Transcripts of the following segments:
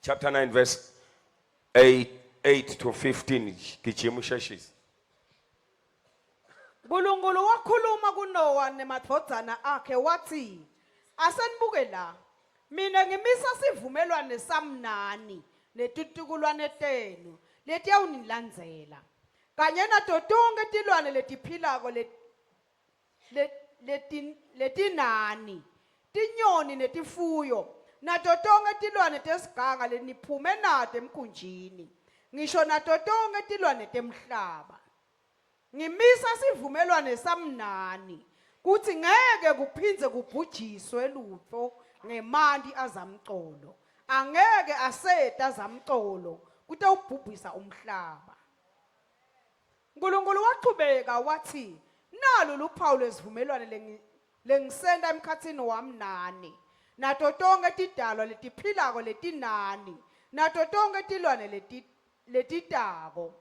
Chapter 9 verse 8 8 to 15 gijima usheshise. Nkulunkulu wakhuluma kuNowa nemadvodzana akhe wathi, Asenibuke la, mina ngimisa sivumelwane sami nani netitukulwane tenu letiyawunilandzela, kanye nato tonkhe tilwane letiphilako let- letinani, tinyoni netifuyo, nato tonkhe tilwane tesiganga leniphume nato emkhunjini, ngisho nato tonkhe tilwane temhlaba. Ngimisa sivumelwane sami nani kutsi ngeke kuphindze kubhujiswe lutfo ngemanti azamcolo. Angeke aseta zamcolo kutewubhubhisa umhlaba. Nkulunkulu wachubeka watsi, Nalu luphawu lwesivumelwane lengisenta emkhatsini wami nani, nato tonkhe tidalwa letiphilako letinani, nato tonkhe tilwane letitako.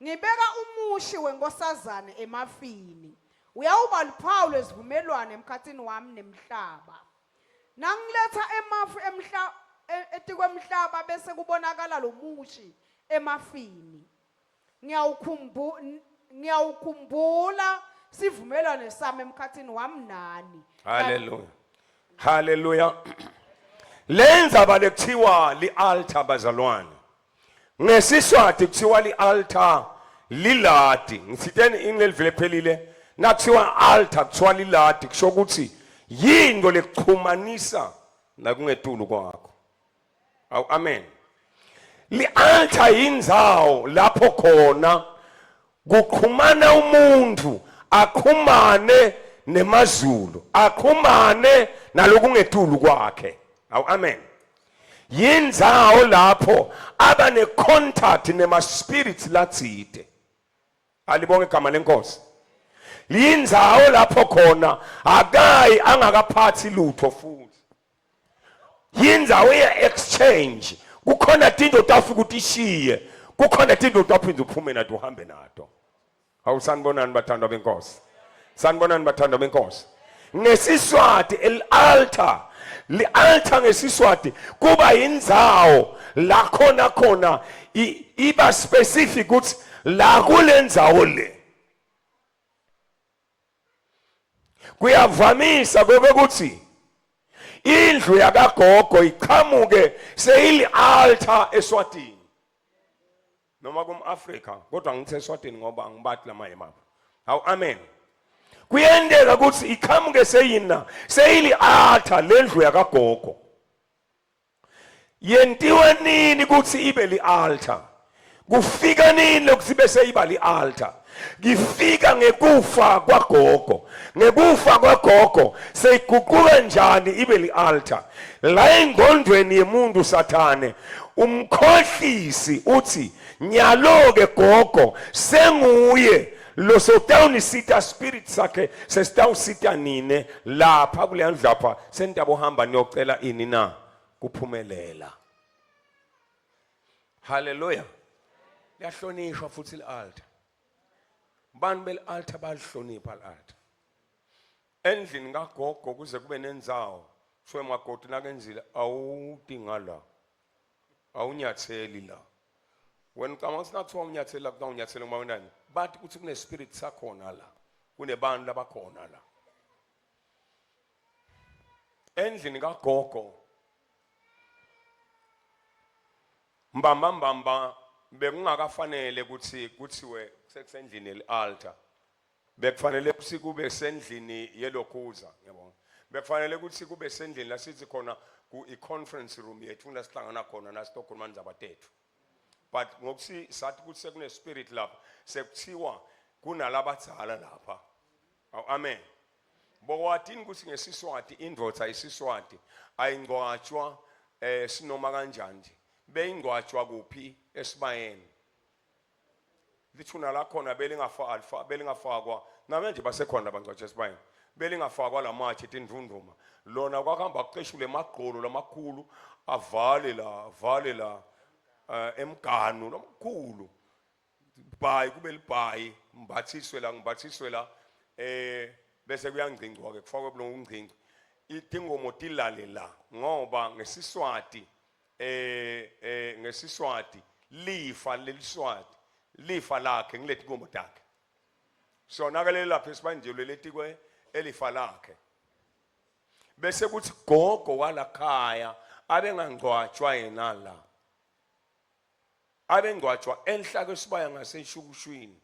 Ngibeka umushi wenkosazane emafini, uyawuba luphawu lwesivumelwane emkhatsini wami nemhlaba. Nangiletsa emafu etikwemhlaba bese kubonakala lomushi emafini. Ngiyawukhumbula sivumelwano sami emkhatsini wami nani. Haleluya. Haleluya. Le ndzaba lekuthiwa li-altar bazalwane. NgesiSwati kuthiwa li-altar liladi. Ngithiteni ini lelivele phelile? Nakuthiwa altar kuthiwa liladi kusho ukuthi yinto lekuchumanisa nakungetulu kwakho. Awu amen. Li-altar yindzawo lapho khona kuxhumana umuntu axhumane nemazulu, axhumane nalokungetulu kwakhe. Awu amen. Yindzawo lapho aba ne-contact nema-spirits latsite. Alibonge igama lenkosi. Liyindzawo lapho khona akayi angakaphathi lutho futhi. Yindzawo ye-exchange. Kukhona tinto utawufika utishiye. Kukhona tinto utawuphinda uphume nato uhambe nato. Hawu sanibonani bathandwa benkosi. Sanibonani bathandwa benkosi. NgesiSwati el-altar li-altar ngesiSwati kuba yindzawo la khona khona iba specific ukuthi la kulendzawo le kuyavamisa kobe kuthi indlu yakagogo iqhamuke seyili-altar eSwatini noma kum-Afrika kodwa ngithe eSwatini ngoba angibati lamanye mapha hawu amen kuyenteka ukuthi iqhamuke seyina seyili-altar lendlu yakagogo yentiwa nini ukuthi ibe li-altar kufika nini lokuthi bese iba li-altar ngifika ngekufa kwagogo ngekufa kwagogo seyiguquka njani ibe li-altar la engqondweni yemuntu sathane umkhohlisi uthi nyalo-ke gogo senguye lo sotawunisita spirit sakhe sesitawusita nine lapha kuleya ndlu lapha senitabohamba niyocela ini na kuphumelela haleluya liyahlonishwa futhi li-altar bantu beli-altar bayalihlonipha li-altar endlini kagogo kuze kube nendzawo kuthiwe makoti nakenzile awudinga la awunyatheli la wena ucabanga ukuthi nakuthiwa unyatheli la kutawunyathela uma wenani bathi ukuthi kune-spirit sakhona la kunebantu labakhona la endlini kagogo mbamba mbamba bekungakafanele ukuthi kuthiwe kusendlini eli-altar bekufanele ukuthi kube sendlini yelokhuza ngiyabonga bekufanele ukuthi kube sendlini la sithi khona ku-i-conference room yethu la sihlangana khona nasitokhuluma ndzaba tethu but ngokuthi sathi ukuthi sekune-spirit lapha sekuthiwa kunalabadzala lapha awu amen Bokwatini ukuthi ngesiSwati indvodza isiSwati ayingcwatshwa eh sinoma kanjani nje. Beyingcwatshwa kuphi esibayeni. Lithuna lakhona belingafa alfa belingafakwa namanje basekhona abangcwatshwa esibayeni. Belingafakwa lamatshe tindvundvuma. Lona kwakuhamba kuceshule emagqolo lamakhulu avale la avale la eh, emganu lomkhulu bhayi kube libhayi ngimbathiswe la ngimbathiswe la eh bese kuyangcingcwa ke kufakwe kulongcingco itingomo tilale la ngoba ngesiswati Eh eh ngesiswati lifa leliswati lifa lakhe ngiletinkomo takhe. Sona-ke lapha esibanjelwe letikwe elifa lakhe. Bese kuthi gogo walakhaya abengangcwatshwa yena la. Abengcwatshwa enhla kwesibaya ngaseshukushwini.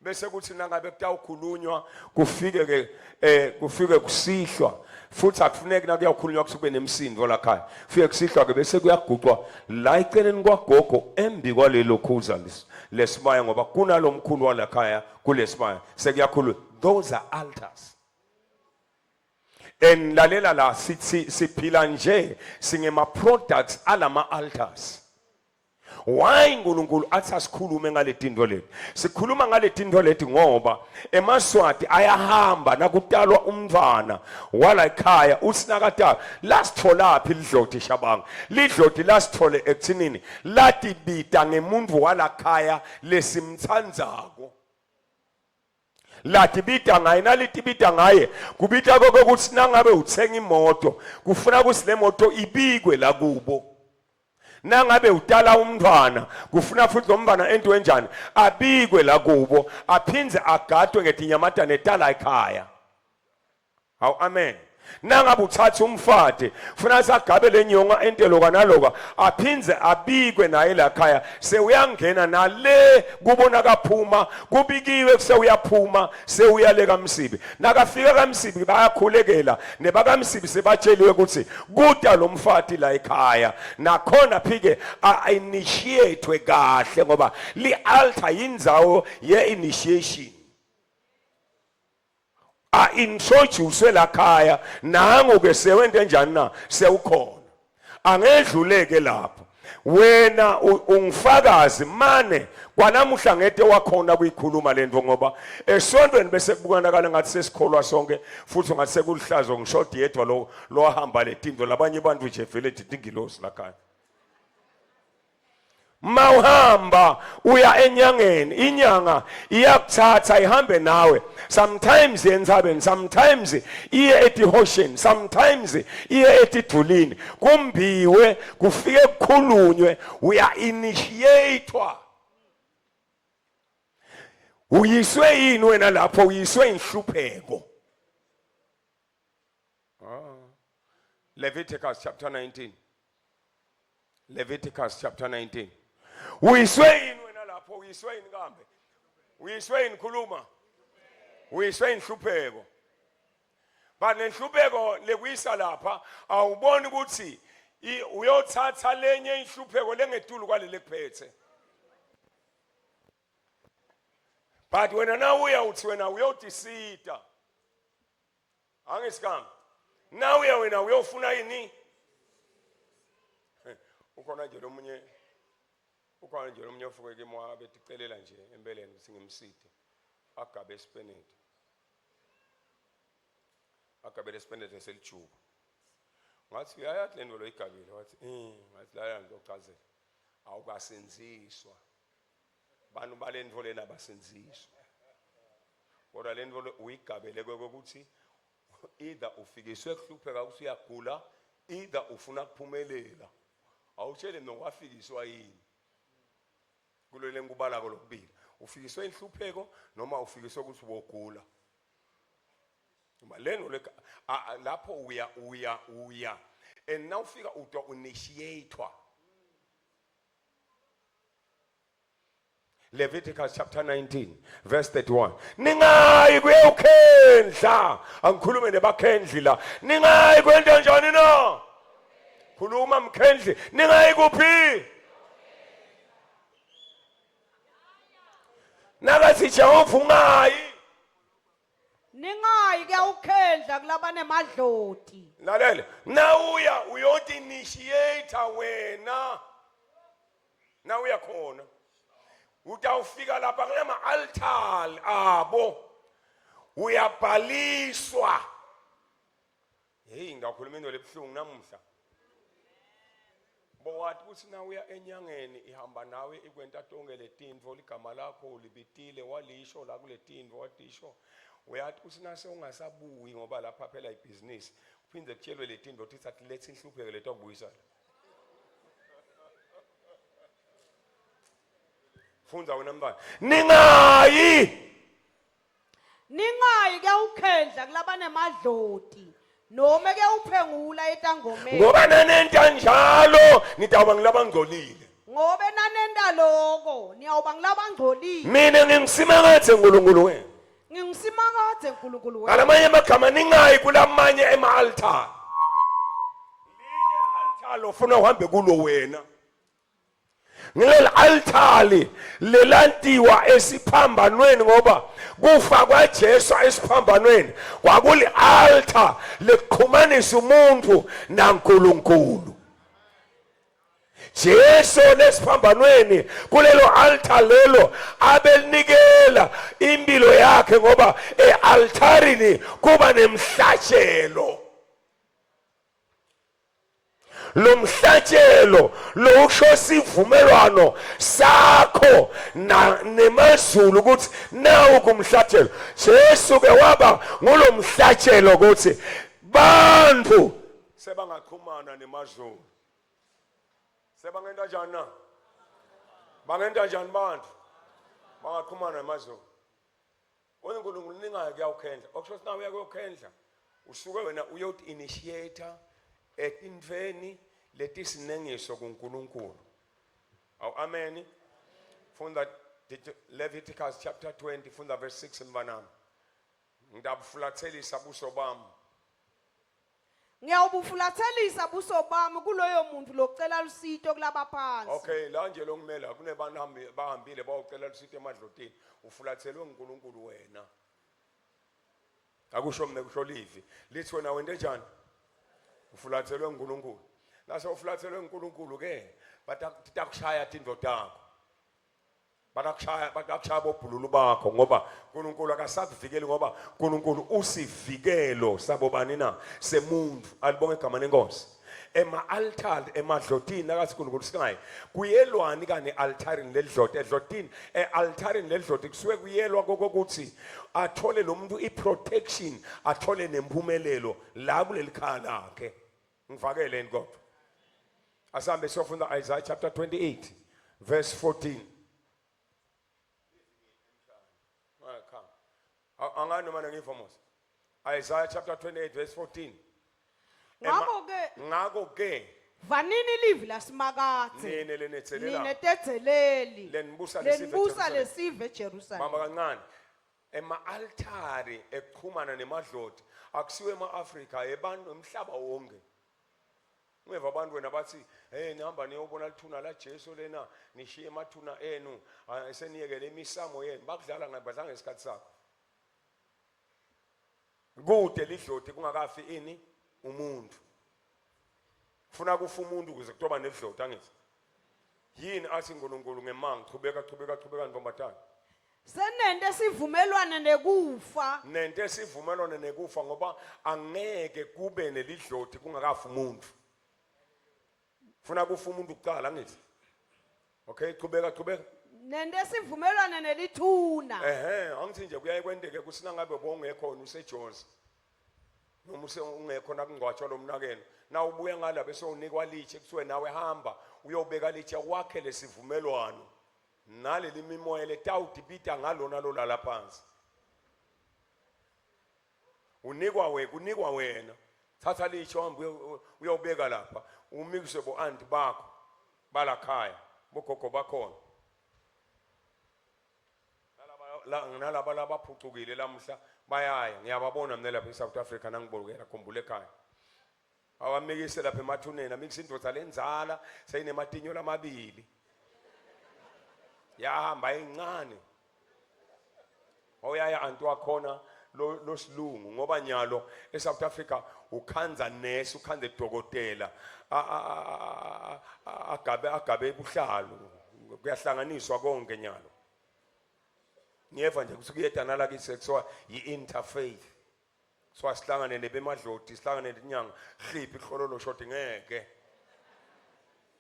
Bese kuthi nangabe kutawukhulunywa kufike ke eh kufike kusihlwa futhi akufuneki nakuyakhulunywa kuthi kube nemsindo la khaya. Fike kusihlwa ke bese kuyaguqwa la eceleni kwagogo embi kwalelo khuza lesibaya ngoba kunalomkhulu walakhaya kulesibaya sekuyakhulunywa. Those are altars. And lalela la sithi siphila nje singema products alama altars. Why uNkulunkulu athi asikhulume ngaletinto leti? Sikhuluma ngaletinto leti ngoba emaSwati ayahamba nakutalwa umntwana wala ekhaya uthi nakatala lasitholaphi lidloti Shabanga. Lidloti lasithole ekuthinini latibita ngemuntu walakhaya lesimtsandzako. Latibita ngaye nalitibita ngaye kubita kokuthi nangabe uthenga imoto kufuna ukuthi le moto ibikwe la kubo. Nangabe utala umntwana kufuna futhi lo mntwana ento enjani abikwe la kubo aphindze agadwe ngetinyamatane tala ekhaya. Hawu amen. Nangabe uthatha umfati funa sagabe lenyonga entelo kanaloka aphindze abikwe naye la khaya sewuyangena nale kubona kaphuma kubikiwe kusewuyaphuma sewuyale kaMsibi nakafika kaMsibi bayakhulekela nebakaMsibi sebatsheliwe ukuthi kuta lo mfati la ekhaya nakhona phike a-initiatwe kahle ngoba li-altar yindzawo ye-initiation a-introduce la khaya nangu ke sewente njani na sewukhona angedluleke lapho wena ungifakazi mane kwanamuhla ngete wakhona kuyikhuluma lento ngoba esontweni bese kubonakala ngathi sesikholwa sonke futhi ngathi sekulihlazo ngishodi yedwa lo lohamba letinto labanye abantu nje vele tingilosi lakhaya mawuhamba uya enyangeni inyanga iyakuthatha ihambe nawe sometimes entsabeni sometimes iye etihosheni sometimes iye etidulini kumbiwe kufike kukhulunywe uya initiatewa uyiswe yini wena lapho uyiswe inhlupheko Ah. Leviticus chapter 19. Leviticus chapter 19. Uyiswe yini wena lapho? Uyiswe yini kambe? Uyiswe yini khuluma? Uyiswe inhlupheko. Ba nenhlupheko lekuyisa lapha awuboni ukuthi uyothatha lenye inhlupheko lengetulu kwalele kuphethe. But wena nawuya uthi wena uyotisita. Angisikami. Nawuya wena uyofuna yini? Ukhona nje lomunye ukhona nje lomunye ofuke kimi wabeticelela nje empeleni ukuthi ngimsite agabe isipeneti. Agabe lesipeneti eselijuba. Ngathi uyayathi lento lo igabile wathi eh ngathi la ngizochazela. Awukasenziswa. Bantu balento lena basenziswa. Kodwa lento le uyigabele kokuthi either ufikiswe kuhlupheka ukuthi uyagula either ufuna kuphumelela awutshele mina wafikiswa yini kulele ngikubalako lokubili ufikiswe inhlupheko noma ufikiswe ukuthi ubogula uma lento le lapho uya uya uya and nawufika utwa initiatewa Leviticus chapter 19 verse 31 ningayi kuyewukhendla angikhulume nebakhendli la ningayi kwenta njani na khuluma mkhendli ningayi kuphi nakathi Jehova ungayi Ningayi kuyawukhendla kulabanemadloti. Lalela, nawuya uyoti initiator wena. Nawuya khona. Utawufika lapha kulama altar abo. Uyabhaliswa. Hey, ngakhuluma into lebuhlungu namuhla. Bowathi ukuthi na uya enyangeni ihamba nawe ikwenta tonke letintfo ligama lakho ulibitile walisho la kuletintfo watisho uyathi ukuthi nase ungasabuyi ngoba lapha phela ibhizinisi. Phinde kutshelwe letinto tithi atilethe inhlupheko letokubuyisana. Fundza wena mntwana. Ningayi. Ningayi kuyawukhendla kulabanemadloti nome kuyawuphengula etangomeni. Ngoba nanenta njalo nitawuba ngilabangcolile. Ngobe nanenta loko niyawuba ngilabangcolile. Mina nginguSimakadze uNkulunkulu wenu. NginguSimakadze uNkulunkulu wenu. Ngalamanye amagama ningayi kulamanye ema-altare. Linye altare ofuna uhambe kulo wena. Ngileli altari lelantiwa esiphambanweni ngoba kufa kwaJesu esiphambanweni kwakuli altar lekuxhumanisa umuntu naNkulunkulu. Jesu lesiphambanweni kulelo altar lelo abelinikela impilo yakhe ngoba ealtarini kuba nemhlatshelo. Lo mhlatshelo lowusho sivumelwano sakho na nemazulu ukuthi nawu kumhlatshelo. Jesu ke waba ngulomhlatshelo ukuthi bantu sebangachumana nemazulu. Sebangenta njani na? Bangenta njani bantu? Bangachumana nemazulu. Wena uNkulunkulu ningayi kuyawukhendla. Okusho ukuthi nawe uya kuyokhendla. Usuke wena uyoti initiator etintfweni letisinengiso kuNkulunkulu. Awu amen. Funda Leviticus chapter 20 funda verse 6 mbanami. Ngitabufulathelisa buso bami. Ngiyawubufulathelisa buso bami kuloyo muntu locela lusito kulabaphansi. Okay, la nje longimela kunebantu bahambile bawucela lusito emadlotini. Ufulathelwe nguNkulunkulu wena. Akusho mina kusho livi. Lithi wena wente njani? Ufulathelwe nguNkulunkulu. Nase ufulathelwe nguNkulunkulu ke batakushaya tindvo takho. Batakushaya batakushaya bobhululu bakho ngoba uNkulunkulu akasakuvikeli ngoba uNkulunkulu usivikelo sabo bani na semuntu alibonge igama lenkosi ema altar emadlotini akathi uNkulunkulu singayi kuyelwani kani altarini lelidloti edlotini ealtarini lelidloti kusuke kuyelwa kokuthi athole lo muntu iprotection athole nempumelelo la kuleli khaya lakhe Ngivakeleni kodwa. Asambe siyofunda Isaiah chapter 28 verse 14. Angani noma ngiva mos. Isaiah chapter 28 verse 14. Ngakho ke ngakho ke vanini livi lasimakadze nine lenetselela nine tetseleli Lenibusa lesive lenibusa eJerusalema. lesive eJerusalema Mama kancane ema-altari ekuxhumana nemadloti akusiwo ema-Afrika ebantu emhlaba wonke ungeva abantu wena bathi hey nihamba niyobona lithuna la Jesu lena nishiye emathuna enu ah, seniyekele imisamo yenu bakudlala ngabadlala ngesikhathi sakho kude lidloti kungakafi ini umuntu funa kufa umuntu ukuze kutoba nedloti angithi yini athi uNkulunkulu ngemanga chubeka chubeka chubeka ntombazana Senente sivumelwane nekufa. Nente sivumelwane nekufa ngoba angeke kube nelidloti kungakafi umuntu. Funa kufa umuntu kuqala angithi. Okay chubeka chubeka. Nente sivumelwane nelithuna. Ehhe angithi nje kuyaye kwenteke kusina ngabe bongekho useJozi. noma ungekho nakungcwatshwa lo mnakeno na ubuya ngala bese unikwa litshe kuthiwe nawe hamba uyobeka litshe wakhe lesivumelwano naleli mimoya letawudibita ngalona lolala phansi unikwa we kunikwa wena thatha litshe uhambe uyobeka lapha umikise bo anti bakho balakhaya bogogo bakhona nalaba labaphucukile lamuhla bayaya ngiyababona mina lapha eSouth Africa nangibukela khumbula ekhaya awamikise lapha emathuneni amikise indoda lenzala seyinematinyo lamabili yahamba incane oyaya anti wakhona losilungu ngoba nyalo eSouth Africa ukhanza nurse ukhanze dokotela agabe agabe ebuhlalo kuyahlanganiswa konke nyalo ngiyeva nje ukuthi kuyedana la kithi kuthiwa yi-interfaith kuthiwa sihlangane nebemadloti sihlangane nenyanga hliphi ihlololo shoti ngeke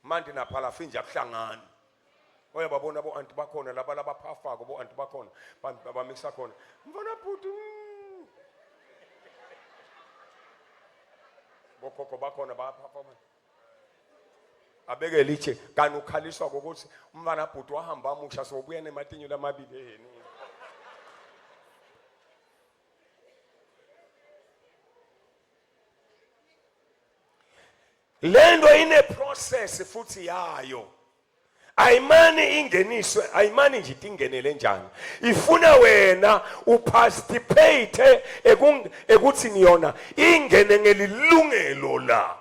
manje naphala finje akuhlangani oya babona bo-anti bakhona laba labaphafako bo-anti bakhona bamisa khona mfana bhuti mm. Bokhokho bakhona baphapha. Abeke litshe kanti ukhaliswa ngokuthi umfana bhuti wahamba amusha sobuya nematinyo lamabili eheni. Lento ine process futhi yayo. Ayimani ingeniswe, ayimani nje ingenele njani. Ifuna wena uparticipate ekuthini yona ingene ngelilungelo la.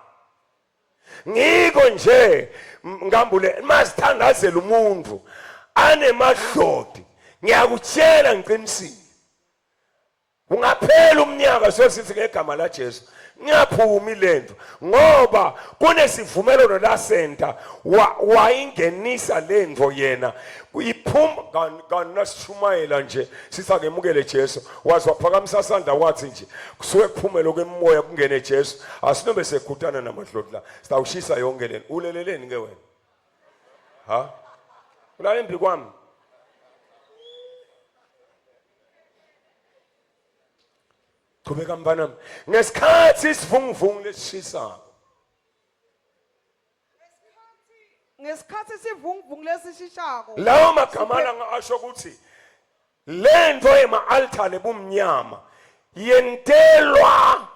Ngiko nje ngambule masithandazela umuntu anemadloti ngiyakutshela ngiqinisile. Ungaphela umnyaka sosithi ngegama la Jesu ngiyaphumi lento ngoba kunesivumelwano la center wayingenisa lento yena iphuma kanasishumayela nje sisakemukele Jesu waze waphakamisa sandla wathi nje kusuke kuphume lokho emoya kungene Jesu asinobe sekhutana namadloti la sitawushisa yonke lento uleleleni ke wena ha ulale embi kwami Qhubeka mfanami. Ngesikhathi isivunguvungu lesishisako. Ngesikhathi isivunguvungu lesishishako. Lawo magama la asho ukuthi lento ema-altar lebumnyama yentelwa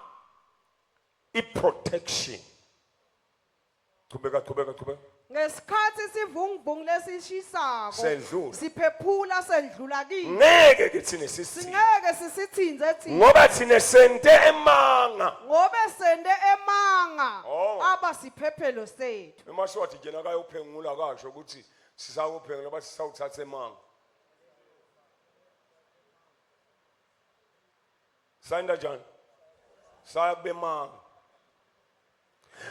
i-protection. Qhubeka qhubeka qhubeka. Ngesikhathi isivunguvungu lesishisako Sendlula. siphephula sendlula kithi. Ngeke ke thina sisithini. Singeke sisithinze thina. Ngoba thina sente emanga. Ngobe sende emanga Oh. aba siphephelo sethu. Emaswati nje nakayophengula kasho ukuthi sisayophengula bathi sisawuthatha emanga. Sayinda njani? Saya kubemanga.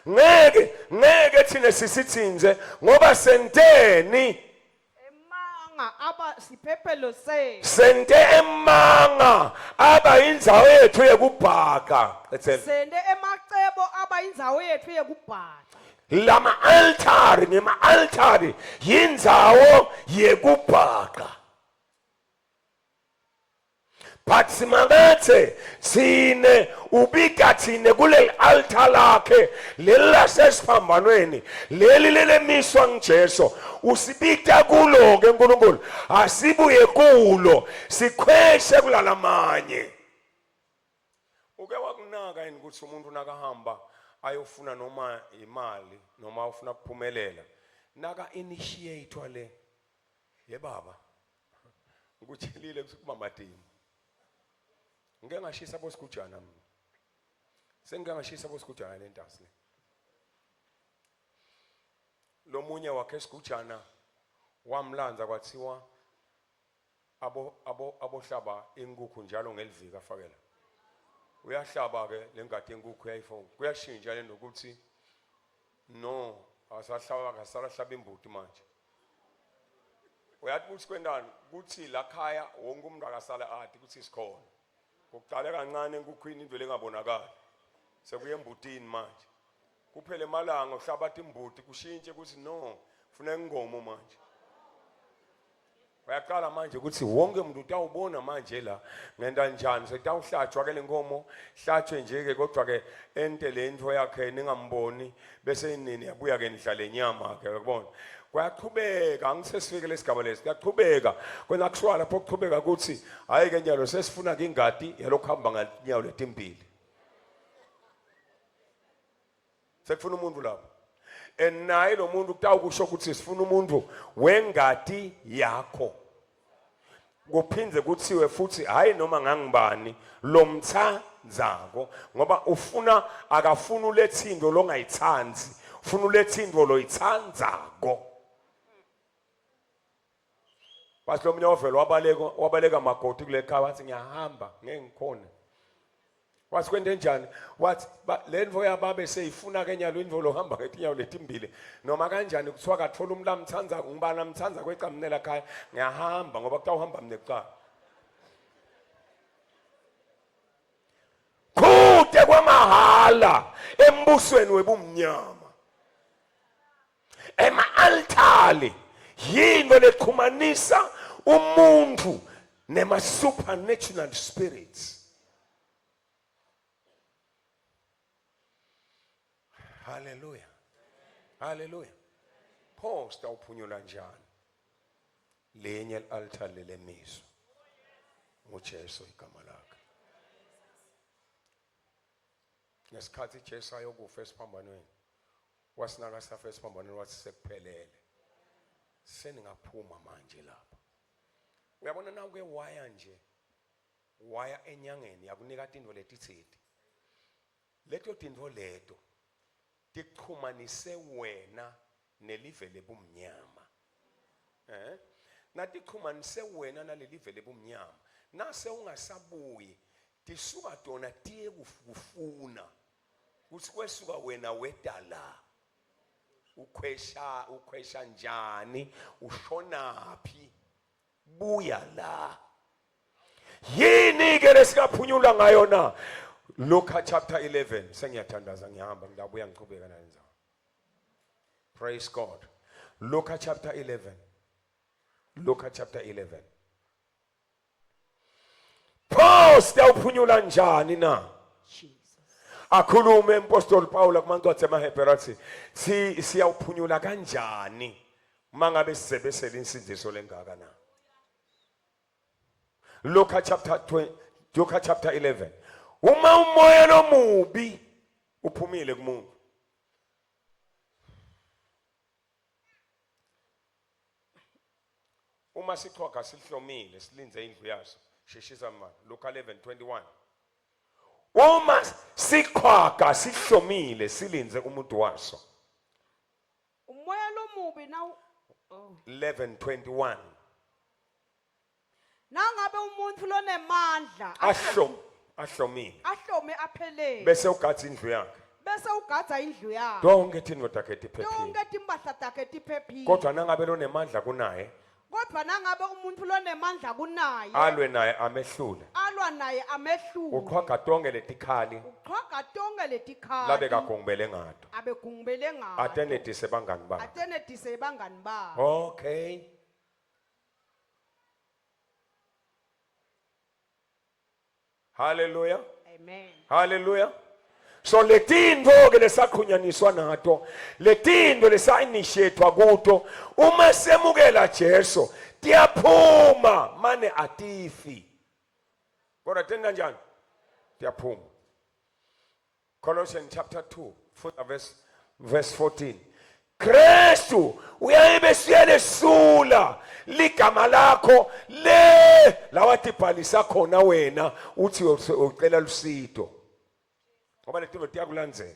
Ngeke ngeke thina sisithinze ngoba senteni Emanga aba siphephelo sethu. sente emanga aba indzawo yethu yekubhaka ethela Sende emacebo aba indzawo yethu yekubhaca. lama altari ngema altari yindzawo yekubhaka but simakathe thine ubika thine kuleli altar lakhe leli lasesiphambanweni leli lelemiswa nguJesu usibita kulo ke uNkulunkulu asibuye kulo sikhweshe kulalamanye uke wakunaka yini ukuthi umuntu nakahamba ayofuna noma imali noma ufuna kuphumelela naka initiatewa le yebaba ngikutshelile ukuthi kuba madini ngike ngashisa bosigujana mina sengike ngashisa bosigujana lentasi le lomunye wakhe esigujana wamlanza kwathiwa abo abo abohlaba inkukhu njalo ngeliviki afakela uyahlaba ke lengadi yenkukhu uyayifona kuyashintsha lento ukuthi no asahlaba akasalahlaba imbuti manje uyathi ukuthi kwendani kuthi la khaya wonke umuntu akasala ati ukuthi sikhona kuqale kancane enkukhwini into lengabonakali sekuye embutini manje kuphele emalanga uhlabathi imbuti kushintshe ukuthi no funa ingomo manje Uyaqala manje ukuthi wonke umuntu utawubona manje la ngenta njani sekutawuhlatshwa ke lenkomo hlatshwe nje ke kodwa ke ente lento yakhe ningamboni bese inini yabuya ke nidla lenyama ke uyakubona kuyaqhubeka angisesifike lesigaba lesi kuyaqhubeka kwena kusuka lapho kuqhubeka ukuthi hayi ke nyalo sesifuna ke ingadi yalokuhamba nganyawo letimbili sekufuna umuntu lapho and naye lo muntu kutawukusho ukuthi sifuna umuntu wengadi yakho kuphinde kuthiwe futhi hayi noma ngangibani lomthandzako ngoba ufuna akafuni ulethe into longayithandi ufuna ulethe into loyithandzako Bathi lo munye wavela wabaleka wabaleka magodi kule khaya wathi ngiyahamba ngeke ngikhone. Wathi kwente njani? Wathi le ndvo yababe seyifuna ke nyalo indvo lohamba ngetinyawo letimbili. Noma kanjani kuthiwa kathola umuntu amthandza ngibani amthandza kwecamnela khaya ngiyahamba ngoba kutawuhamba mina kuqala. Kude kwamahala embusweni webumnyama. ema-altari yinto lexhumanisa umuntu nema-supernatural spirits. Haleluya. Haleluya. Pho sitawuphunyula njani? Lenye altar lelemiso. NguJesu igama lakhe. Ngesikhathi Jesu ayokufa esiphambanweni, wasinaka safa esiphambanweni wathi sekuphelele. Seningaphuma manje lapha. Uyabona na uke waya nje waya enyangeni yakunika tintfo letitsite. Leto tintfo leto tikuchumanise wena nelive lebumnyama. Eh? Natichumanise wena nalelive lebumnyama. Nase ungasabuyi tisuka tona tiye kufuna kutsi kwesuka wena weta la. Ukhwesha ukhwesha njani? Ushonaphi? Buya la. Yini ke lesingaphunyula ngayo na? Luka chapter 11 sengiyathandaza ngihamba ngiyabuya ngichubeka nalenza. Praise God. Luka chapter 11. Luka chapter 11. Pho siyawuphunyula njani na? Jesus. Akhulume impostoli Paul kumancwadi emaHebheru athi si siyawuphunyula kanjani mangabe sizebesele insindiso lengaka na? Luka chapter 20, Luka chapter 11. Uma umoya lomubi uphumile kumuntu Uma siqhwaga sihlomile silinze indlu yaso. Sheshisa mama. Luka 11:21. Uma siqhwaga sihlomile silinze umuntu waso. Umoya lomubi na oh. 11:21. Nangabe umuntu lonemandla Ahlom ahlomile. ahlome aphelele Bese ugadza indlu yakhe. bese ugadza indlu yakhe Tonke tintfo takhe tiphephile. tonke timpahla takhe tiphephile Kodwa nangabe lonemandla kunaye kodwa nangabe umuntu lonemandla kunaye alwe naye amehlule. alwa naye amehlule Uqhwaga tonke letikhali uqhwaga tonke letikhali labekagungubele ngato. abegungubele ngato Atenetise bangani bakhe. atenetise bangani bakhe Okay. Hallelujah. Amen. Hallelujah. So letintfo ke lesaqhunyaniswa nato, letintfo lesainitiatwa kuto, uma semukela Jesu, tiyaphuma mane atifi. Kodwa tenta njani? Tiyaphuma. Colossians chapter 2 funda verse verse 14 Kristu uyaye siyalesula ligama lakho le lawatibhalisa khona wena uthi ucela lusito ngoba letinto tiyakulandzela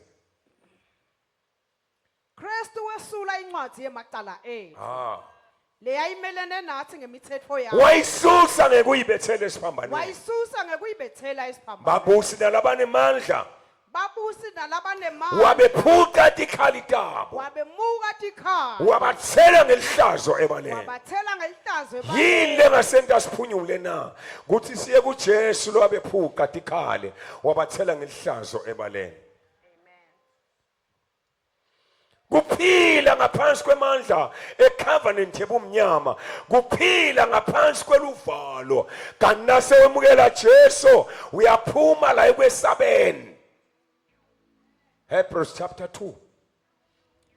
Kristu wesula incwadi yemacala ethu. Ah. Leyayimelene nathi ngemithetho yakhe. Wayisusa ngekuyibethela esiphambanweni. Wayisusa ngekuyibethela esiphambanweni. Babusi nalabanemandla. Babusi nalabanemandla. Wabephuca tikhali tabo. Wabemuka tikhali. Wabathela ngelihlazo ebaleni. Wabathela ngelihlazo ebaleni. Yini lengasenta siphunyule na? Kuthi siye kuJesu lowabephuca tikhali wabathela ngelihlazo ebaleni. Kuphila ngaphansi kwemandla ecovenant yebumnyama, kuphila ngaphansi kweluvalo. Kanti nasewemukela Jesu uyaphuma la ekwesabeni. Hebrews chapter 2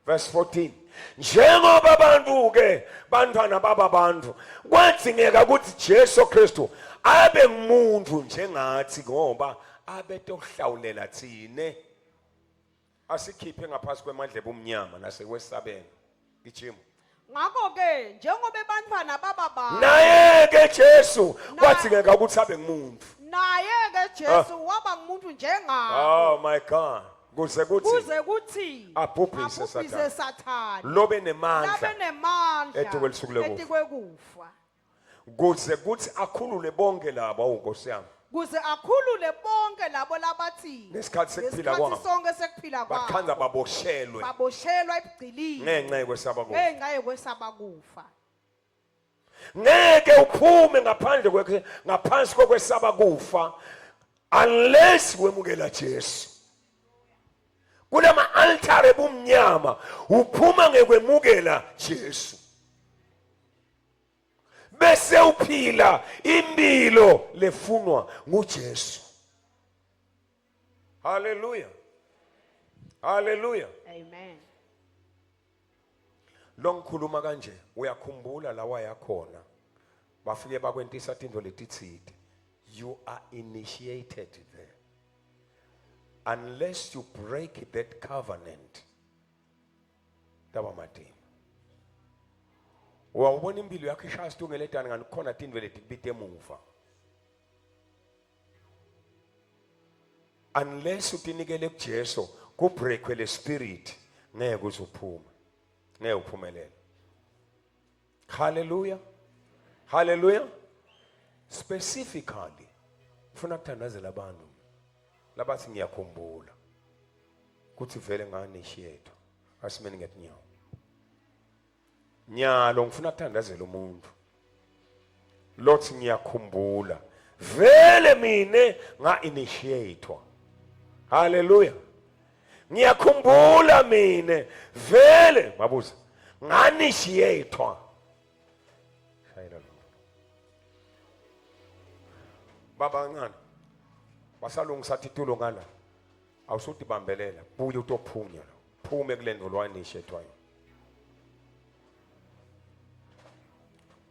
verse 14. Njengoba abantu ke bantwana baba bantu kwadzingeka ukuthi Jesu Kristu abe ngumuntu njengathi ngoba abetohlawulela thine. Asikhiphe ngaphasi kwemandla ebumnyama nasekwesabeni. Gijima. Ngakho-ke njengoba ebantwana baba ba Naye ke Jesu kwadzingeka ukuthi abe ngumuntu. naye-ke Jesu waba ngumuntu njengabo Oh my God. Kuze kuthi kuze kuthi Abhubhise abhubhise Sathane lobe nemandla labe nemandla Etikwelisuku lekufa. etikwekufa kuze kuthi akhulule bonke laba oh Nkosi yami. kuze akhulule bonke labo labathi Ngesikhathi sekuphila ngesikhathi kwabo. sonke sekuphila Bakhandza kwabo baboshelwe baboshelwa ebugcilini ngenxa yokwesaba kufa. ngenxa yokwesaba kufa Ngeke uphume ngaphandle kwekhe ngaphansi kokwesaba kufa unless wemukela Jesu. Kulama altare ebumnyama uphuma ngekwemukela Jesu. Bese uphila impilo lefunwa nguJesu. Hallelujah. Hallelujah. Amen. Lo ngikhuluma kanje uyakhumbula lawa yakhona. Bafike bakwentisa tintfo letitsite. You are initiated there. Unless you break that covenant, taba matima. Uyawubona impilo yakho ishaya situngeletane ngani kukhona tintfo letikubita emuva. Unless utinikele kuJesu, kubreakwe le spirit, ngeke uze uphume. Ngeke uphumelele. Hallelujah. Hallelujah. Specifically, ufuna kuthandazela abantu labathi ngiyakhumbula kuthi vele nga-initiate. Asimeni ngetinyawo. Nyalo ngifuna kuthandazela umuntu lothi ngiyakhumbula vele mine nga-initiatewa. Hallelujah. Ngiyakhumbula mine vele mabuza nga-initiatewa. Shayela lo. Baba kancane basalungisa titulo ngala awusutibambelela buye utophunya lo phume kule ndvo lwa-initiatewayo.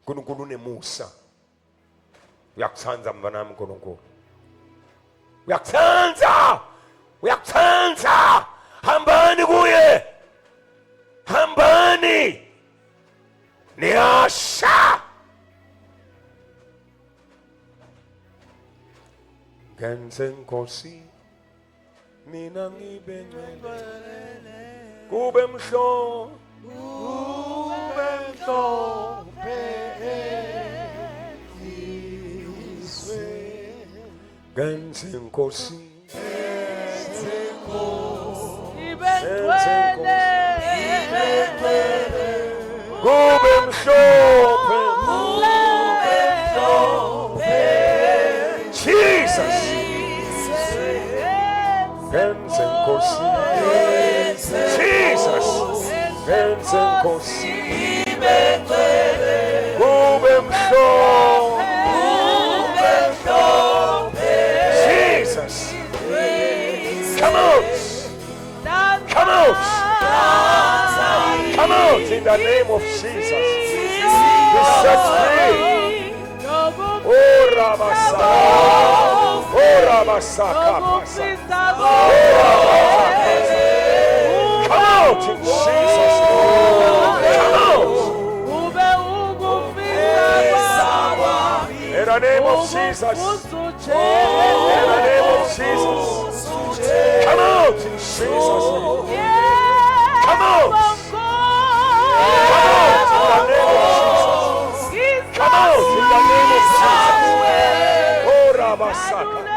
uNkulunkulu unemusa. Uyakuthanda mntanami uNkulunkulu. Uyakuthanda. Uyakuthanda. Hambani kuye. Hambani. Niyasha. Ngenze Nkosi mina ngibe ngcwele kube mhlophe Kube mhlophe enhliziyweni. Ngenze Nkosi Ibe ngcwele. Kube mhlophe. Jesus. Ngenze Nkosi. Jesus. Ngenze Nkosi kube mhlophe. Jesus. Come out. Come out. Come out in the name of Jesus. Be set free. Oh, Rabasa. Oh, Rabasaka. Come out in Jesus' name. Come out. In the name of Jesus. In the name of Jesus. Come out in Jesus' name. Come out. Come out in the name of Jesus. Come out in the name of Jesus. Oh, Rabasaka.